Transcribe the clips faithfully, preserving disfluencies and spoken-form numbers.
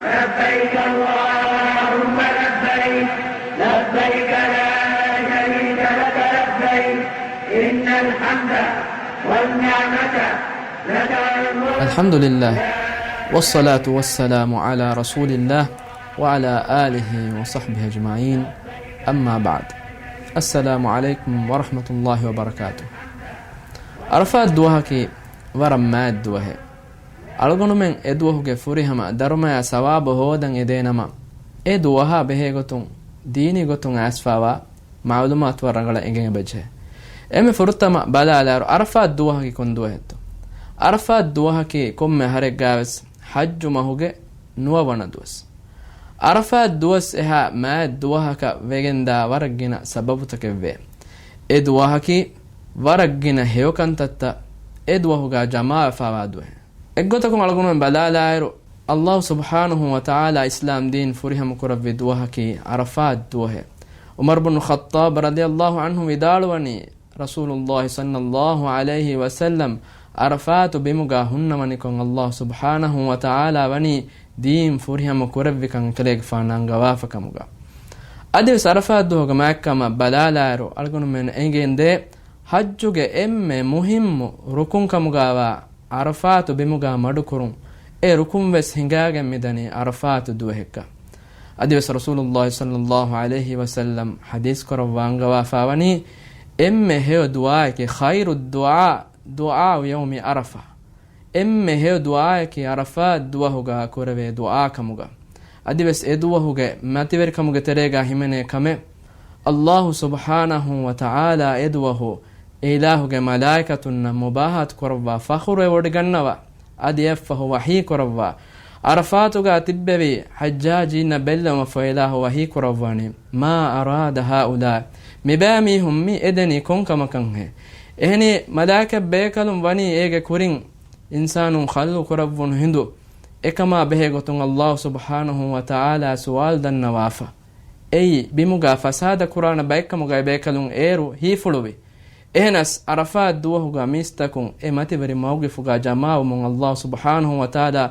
لبيك اللهم لبيك، لبيك لا شريك لك لبيك، إن الحمد والنعمة لك والملك. الحمد لله، والصلاة والسلام على رسول الله، وعلى آله وصحبه أجمعين، أما بعد. السلام عليكم ورحمة الله وبركاته. ޢަރަފާތް ދުވަހަކީ ވަރަށް މާތް ދުވަހެއް. އަޅުގަނޑުމެން އެ ދުވަހުގެ ފުރިހަމަ ދަރުމަޔާ ސަވާބު ހޯދަން އެދޭނަމަ، އެ ދުވަހާ ބެހޭގޮތުން ދީނީ ގޮތުން އައިސްފާވާ މަޢުލޫމާތު ވަރަށް ރަނގަޅަށް އެނގެން އެބަޖެހޭ. އެންމެ ފުރަތަމަ ބަލާލާއިރު، ޢަރަފާތް ދުވަހަކީ ކޮން ދުވަހެއްތޯ؟ ޢަރަފާތް ދުވަހަކީ ކޮންމެ އަހަރެއްގާވެސް ޙައްޖު މަހުގެ ނުވަވަނަ ދުވަސް. ޢަރަފާތް ދުވަސް އެހާ މާތް ދުވަހަކަށް ވެގެންދާ ވަރަށް ގިނަ ސަބަބުތަކެއްވޭ. އެ ދުވަހަކީ ވަރަށް ގިނަ ހެޔޮކަންތައްތައް އެ ދުވަހުގާ ޖަމާވެފާވާ ދުވަހެއް. އެއްގޮތަކުން އަޅުގަނޑުމެން ބަލާލާއިރު، ﷲ ސުބްޙާނަހޫ ވަތަޢާލާ އިސްލާމް ދީން ފުރިހަމަ ކުރެއްވި ދުވަހަކީ ޢަރަފާތް ދުވަހެއް. ޢުމަރު ބުނު ޚައްޠާބް ރަޟިޔަﷲ ޢަންހު ވިދާޅުވަނީ، ރަސޫލުﷲ ޞައްލަﷲ ޢަލައިހި ވަސައްލަމް ޢަރަފާތު ބިމުގާ ހުންނަވަނިކޮށް، ﷲ ސުބްޙާނަހޫ ވަތަޢާލާ ވަނީ ދީން ފުރިހަމަ ކުރެއްވިކަން އެކަލޭގެފާނު އަންގަވާފަ ކަމުގަ. އަދިވެސް ޢަރަފާތް ދުވަހުގެ މާތްކަމަށް ބަލާލާއިރު، އަޅުގަނޑުމެން އެނގެންދޭ ޙައްޖުގެ އެންމެ މުހިއްމު ރުކުން ކަމުގާވާ ޢަރަފާތު ބިމުގާ މަޑުކުރުން. އެ ރުކުން ވެސް ހިނގާގެން މިދަނީ ޢަރަފާތު ދުވަހެއްގަ. އަދިވެސް ރަސޫލުﷲ ޞައްލަﷲ ޢަލައިހި ވަސައްލަމް ޙަދީޘް ކުރައްވާ އަންގަވާފާވަނީ، އެންމެ ހެޔޮ ދުޢާއަކީ، خير الدعاء دعاء يوم عرفة. އެންމެ ހެޔޮ ދުޢާއަކީ ޢަރަފާތް ދުވަހުގާ ކުރެވޭ ދުޢާ ކަމުގަ. އަދިވެސް އެ ދުވަހުގެ މަތިވެރިކަމުގެ ތެރޭގާ ހިމެނޭ ކަމެއް، ﷲ ސުބްޙާނަހޫ ވަތަޢާލާ އެ ދުވަހު އެ އިލާހުގެ މަލާއިކަތުންނަށް މުބާހާތު ކުރައްވާ، ފަޚުރު އެވޮޑިގަންނަވާ، އަދި އެއަށްފަހު ވަޙީ ކުރައްވާ، ޢަރަފާތުގާ ތިއްބެވި ޙައްޖާޖީންނަށް ބެއްލެވުމަށްފަހު އިލާހު ވަޙީ ކުރައްވާނީ، ما أراد هؤلاء، މިބައިމީހުން މި އެދެނީ ކޮން ކަމަކަށްހޭ؟ އެހެނީ، މަލާއިކަތް ބޭކަލުން ވަނީ އޭގެ ކުރިން އިންސާނުން ޚަލްޤު ކުރައްވުނު ހިނދު، އެކަމާ ބެހޭ ގޮތުން ﷲ ސުބްޙާނަހޫ ވަތަޢާލާ ސުވާލު ދަންނަވާފަ. އެއީ، ބިމުގާ ފަސާދަ ކުރާނެ ބައެއްކަމުގައި ބޭކަލުން އޭރު ހީފުޅުވި. އެހެނަސް، ޢަރަފާތް ދުވަހުގަ މީސްތަކުން އެ މަތިވެރި މައުގިފުގަ ޖަމާވުމުން ﷲ ސުބްޙާނަހޫ ވަތަޢާލާ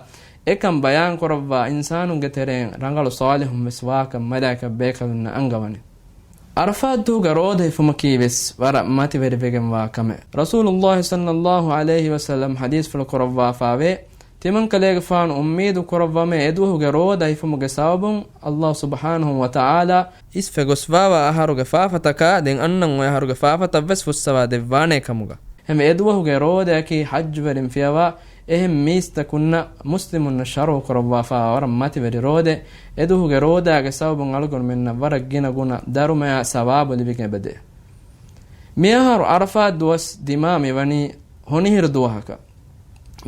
އެކަން ބަޔާން ކުރައްވާ އިންސާނުންގެ ތެރެއިން ރަނގަޅު ޞާލިޙުން ވެސް ވާކަން މަލާއިކަތް ބޭކަލުންނަށް އަންގަވަނީ. ޢަރަފާތް ދުވަހުގެ ރޯދަ ހިފުމަކީ ވެސް ވަރަށް މަތިވެރިވެގެންވާ ކަމެއް. ރަސޫލުﷲ ޞައްލަﷲ ޢަލައިހި ވަސައްލަމް ޙަދީޘްފުޅު ކުރައްވާފާވޭ، ތިމަންކަލޭގެފާނު އުއްމީދު ކުރައްވަމޭ އެދުވަހުގެ ރޯދަ ހިފުމުގެ ސަބަބުން ﷲ ސުބްޙާނަހޫ ވަތަޢާލާ އިސްވެ ގޮސްފާވާ އަހަރުގެ ފާފަތަކާ ދެން އަންނަން އޮތް އަހަރުގެ ފާފަތައްވެސް ފުއްސަވާ ދެއްވާނޭ ކަމުގަ. އެހެންވެ، އެދުވަހުގެ ރޯދައަކީ ޙައްޖުވެރިން ފިޔަވާ އެހެން މީސްތަކުންނަށް މުސްލިމުންނަށް ޝަރުޢު ކުރައްވާފާ ވަރަށް މަތިވެރި ރޯދައެއް. އެދުވަހުގެ ރޯދާގެ ސަބަބުން އަޅުގަނޑުމެންނަށް ވަރަށް ގިނަ ގުނަ ދަރުމަޔާ ސަވާބު ލިބިގެން އެބަދޭ. މިއަހަރު ޢަރަފާތް ދުވަސް ދިމާ މިވަނީ ހޮނިހިރު ދުވަހަކަށް.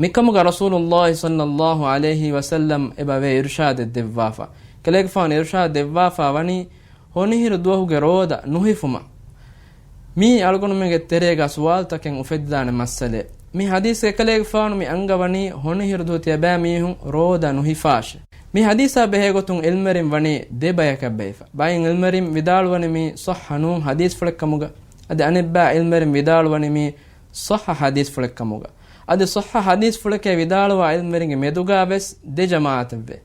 މިކަމުގަ ރަސޫލުﷲ ޞައްލަﷲ ޢަލައިހި ވަސައްލަމް އެބަވޭ އިރުޝާދެއް ދެއްވާފަ. ކަލޭގެފާނު އިރުޝާދު ދެއްވާފާ ވަނީ ހޮނިހިރު ދުވަހުގެ ރޯދަ ނުހިފުމަށް. މީ އަޅުގަނޑުމެންގެ ތެރޭގަ ސުވާލުތަކެއް އުފެއްދާނެ މައްސަލައެއް. މި ޙަދީޘްގައި ކަލޭގެފާނު މި އަންގަވަނީ ހޮނިހިރު ދުވަހު ތިޔަބައިމީހުން ރޯދަ ނުހިފާށޭ. މި ޙަދީޘާ ބެހޭގޮތުން ޢިލްމުވެރިން ވަނީ ދެ ބަޔަކަށް ބެހިފަ. ބައެއް ޢިލްމުވެރިން ވިދާޅުވަނީ މީ ޞައްޙަ ނޫން ޙަދީޘްފުޅެއްކަމުގަ، އަދި އަނެއްބައި ޢިލްމުވެރިން ވިދާޅުވަނީ މީ ޞައްޙަ ޙަދީޘްފުޅެއްކަމުގަ. އަދި ޞައްޙަ ޙަދީޘްފުޅެކޭ ވިދާޅުވާ ޢިލްމުވެރިންގެ މެދުގާ ވެސް ދެ ޖަމާޢަތެއްވޭ.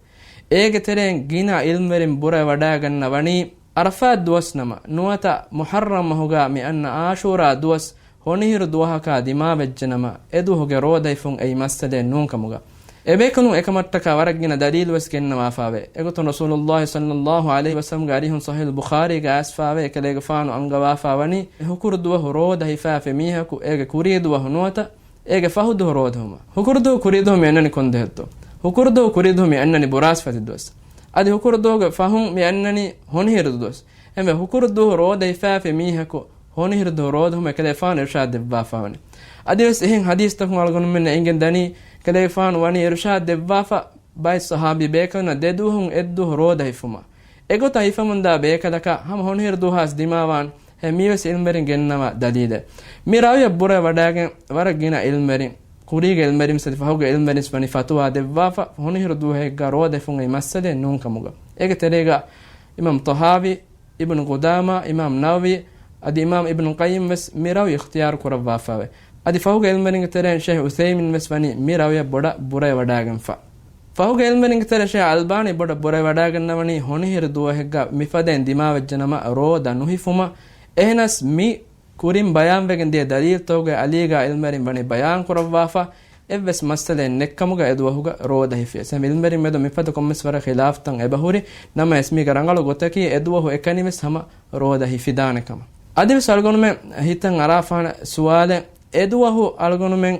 އޭގެ ތެރެއިން ގިނަ ޢިލްމުވެރިން ބުރަވެވަޑައިގަންނަވަނީ، ޢަރަފާތް ދުވަސް ނަމަ، ނުވަތަ މުޙައްރަމް މަހުގަ މި އަންނަ ޢާޝޫރާ ދުވަސް ހޮނިހިރު ދުވަހަކާ ދިމާވެއްޖެނަމަ، އެދުވަހުގެ ރޯދަ ހިފުން އެއީ މައްސަލައެއް ނޫންކަމުގަ. އެބޭކަލުން އެކަމަށްޓަކާ ވަރަށް ގިނަ ދަލީލުވެސް ގެންނަވާފާވޭ. އެގޮތުން ރަސޫލުﷲ ޞައްލަﷲ ޢަލައިހި ވަސައްލަމްގެ އަރިހުން ޞަޙީޙުލް ބުޚާރީގަ އައިސްފާވޭ، އެކަލޭގެފާނު އަންގަވާފާވަނީ، ހުކުރު ދުވަހު ރޯދަ ހިފާފި މީހަކު އޭގެ ކުރީ ދުވަހު ނުވަތަ އޭގެ ފަހު ދުވަހު ރޯދަ ހިފުމަށް. ހުކުރު ދުވަހު ކުރީ ދުވަހު މި އަންނަނީ ކޮން ދުވަހެއްތޯ؟ ހުކުރު ދުވަހު ކުރީ ދުވަހު މި އަންނަނީ ބުރާސްފަތި ދުވަސް. އަދި ހުކުރު ދުވަހުގެ ފަހުން މި އަންނަނީ ހޮނިހިރު ދުވަސް. އެހެންވެ، ހުކުރު ދުވަހު ރޯދަ ހިފާފި މީހަކު ހޮނިހިރު ދުވަހު ރޯދަ ހިފުމަށް އެކަލޭގެފާނު އިރުޝާދު ދެއްވާފާވަނީ. އަދިވެސް އެހެން ޙަދީޘްތަކުން އަޅުގަނޑުމެންނަށް އެނގެން ދަނީ، އެކަލޭގެފާނު ވަނީ އިރުޝާދު ދެއްވާފަ، ބައެއް ޞަޙާބީ ބޭކަލުންނަށް ދެ ދުވަހުން އެއްދުވަހު ރޯދަ ހިފުމަށް. އެގޮތަށް ހިފަމުންދާ ބޭކަލަކަށް ހަމަ ހޮނިހިރު ދުވަހާސް ދިމާވާން. އެ މީވެސް ޢިލްމުވެރިން ގެންނަވާ ދަލީލެއް. މި ރައުޔަށް ބުރަވެވަޑައިގެން ވަރަށް ގިނަ ޢިލްމުވެރިން، ކުރީގެ ޢިލްމުވެރިން ވެސް އަދި ފަހުގެ ޢިލްމުވެރިން ވެސް ވަނީ ފަތުވާ ދެއްވާފަ، ހޮނިހިރު ދުވަހެއްގަ ރޯދަ ހިފުން އެއީ މައްސަލައެއް ނޫންކަމުގަ. އޭގެ ތެރޭގަ އިމާމް ޠަޙާވީ، އިބްނު ޤުދާމާ، އިމާމް ނަވަވީ، އަދި އިމާމް އިބްނު ޤައްޔިމް ވެސް މި ރައުޔު އިޚްތިޔާރު ކުރައްވާފައެވެ. އަދި ފަހުގެ ޢިލްމުވެރިންގެ ތެރެއިން ޝޭޚް ޢުޘައިމީން ވެސް ވަނީ މި ރައުޔަށް ބޮޑަށް ބުރަވެވަޑައިގެންފަ. ފަހުގެ އިލްމުވެރިންގެ ތެރެއަށް އަލްބާނީ ބޮޑަށް ބުރަވެވަޑައިގަންނަވަނީ ހޮނިހިރު ދުވަހެއްގަ މިފަދައިން ދިމާވެއްޖެނަމަ ރޯދަ ނުހިފުމަށް. އެހެނަސް މި ކުރިން ބަޔާންވެގެން ދިޔަ ދަލީލްތަކުގެ އަލީގަ އިލްމުވެރިން ވަނީ ބަޔާން ކުރައްވާފަ، އެއްވެސް މައްސަލައެއް ނެއްކަމުގަ އެދުވަހުގަ ރޯދަ ހިފިޔަސް. އެހެން އިލްމުވެރިން މެދު މިފަދަ ކޮންމެސް ވަރަށް ޚިލާފްތައް އެބަހުރި. ނަމަވެސް މީގަ ރަނގަޅު ގޮތަކީ އެދުވަހު އެކަނިވެސް ހަމަ ރޯދަ ހިފިދާނެ ކަމަށް. އަދިވެސް އަޅުގަނޑުމެން ހިތަށް އަރާފާނެ ސުވާލެއް، އެދުވަހު އަޅުގަނޑުމެން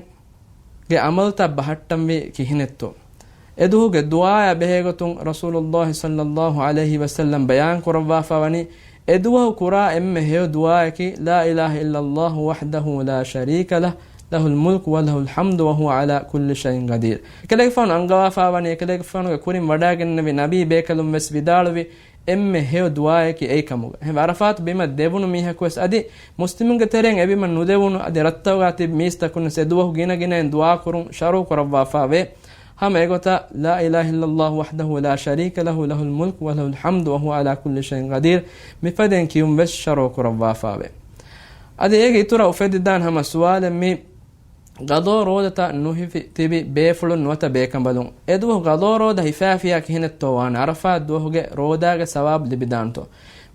ގެ އަމަލުތައް ބަހައްޓަންވީ ކިހިނެއްތޯ؟ އެދުވަހުގެ ދުޢާއާ ބެހޭގޮތުން ރަސޫލުﷲ ޞައްލަﷲ ޢަލައިހި ވަސައްލަމް ބަޔާން ކުރައްވާފަ ވަނީ، އެދުވަހު ކުރާ އެންމެ ހެޔޮ ދުޢާއަކީ، لا إله إلا الله وحده لا شريك له، له الملك وله الحمد وهو على كل شيء قدير. އެކަލޭގެފާނު އަންގަވާފަ ވަނީ، އެކަލޭގެފާނުގެ ކުރިން ވަޑައިގެންނެވި ނަބީ ބޭކަލުން ވެސް ވިދާޅުވި، އެންމެ ހެޔޮ ދުޢާއަކީ އެއީ ކަމުގަ. އެހެން ޢަރަފާތު ބިމަށް ދެވުނު މީހަކު ވެސް އަދި މުސްލިމުންގެ ތެރެއިން އެ ބިމަށް ނުދެވުނު އަދި ރަށްތަކުގަ ތިބި މީސްތަކުން ވެސް އެދުވަހު ގިނަ ގިނައިން ދުޢާ ކުރުން ޝަރުޢު ކުރައްވާފަ ވޭ. ހަމަ އެގޮތަށް، لا إله إلا الله وحده لا شريك له، له الملك وله الحمد وهو على كل شيء قدير، މިފަދައިން ކިޔުން ވެސް ޝަރުޢު ކުރައްވާފަ ވޭ. އަދި އޭގެ އިތުރަށް އުފެދިދާނެ ހަމަ ސުވާލެއް މި ގަޟާ ރޯދަތައް ނުހިފި ތިބި ބޭފުޅުން ނުވަތަ ބޭކަނބަލުން އެދުވަހު ގަޟާ ރޯދަ ހިފާފިޔާ ކިހިނެއްތޯ ވާނެ؟ ޢަރަފާތް ދުވަހުގެ ރޯދާގެ ސަވާބު ލިބިދާނެތޯ؟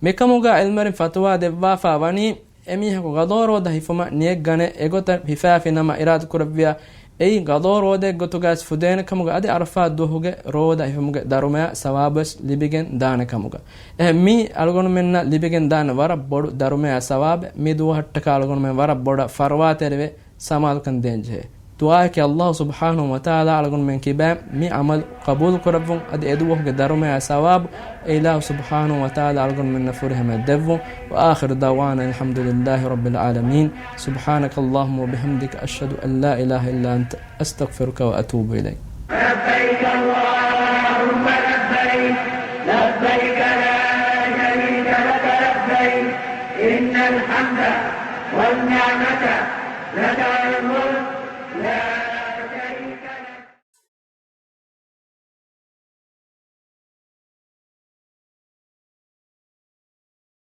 މިކަމުގަ އިލްމުވެރިން ފަތުވާ ދެއްވާފަ ވަނީ، އެމީހަކު ގަޟާ ރޯދަ ހިފުމަށް ނިޔަތްގަނެ އެގޮތަށް ހިފާފި ނަމަ އިރާދަކުރެއްވިޔާ، އެއީ ގަޟާ ރޯދައެއްގޮތުގައި ވެސް ފުދޭނެ ކަމުގަ އަދި ޢަރަފާތް ދުވަހުގެ ރޯދަ ހިފުމުގެ ދަރުމަޔާ ސަވާބު ވެސް ލިބިގެން ދާނެ ކަމުގަ. އެހެން މީ އަޅުގަނޑުމެންނަށް ލިބިގެން ދާނެ ވަރަށް ބޮޑު ދަރުމަޔާ ސަވާބެއް. މި ދުވަހަށްޓަކާ އަޅުގަނޑުމެން ވަރަށް ބޮޑަށް ފަރުވާތެރިވެ، ސަމާލުކަން ދޭންޖެހޭ. ދުޢާއަކީ ﷲ ސުބްޙާނަހޫ ވަތަޢާލާ އަޅުގަނޑުމެން ކިބައިން މި ޢަމަލު ޤަބޫލު ކުރައްވުން އަދި އެދުވަހުގެ ދަރުމަޔާ ސަވާބު އެ އިލާހު ސުބްޙާނަހޫ ވަތަޢާލާ އަޅުގަނޑުމެންނަށް ފުރިހަމަ ދެއްވުން. وآخر دعوانا أن الحمد لله رب العالمين. سبحانك اللهم وبحمدك، أشهد أن لا إله إلا أنت، أستغفرك وأتوب إليك. لبيك اللهم لبيك، لبيك لا شريك لك لبيك، إن الحمد والنعمة لك والملك، لا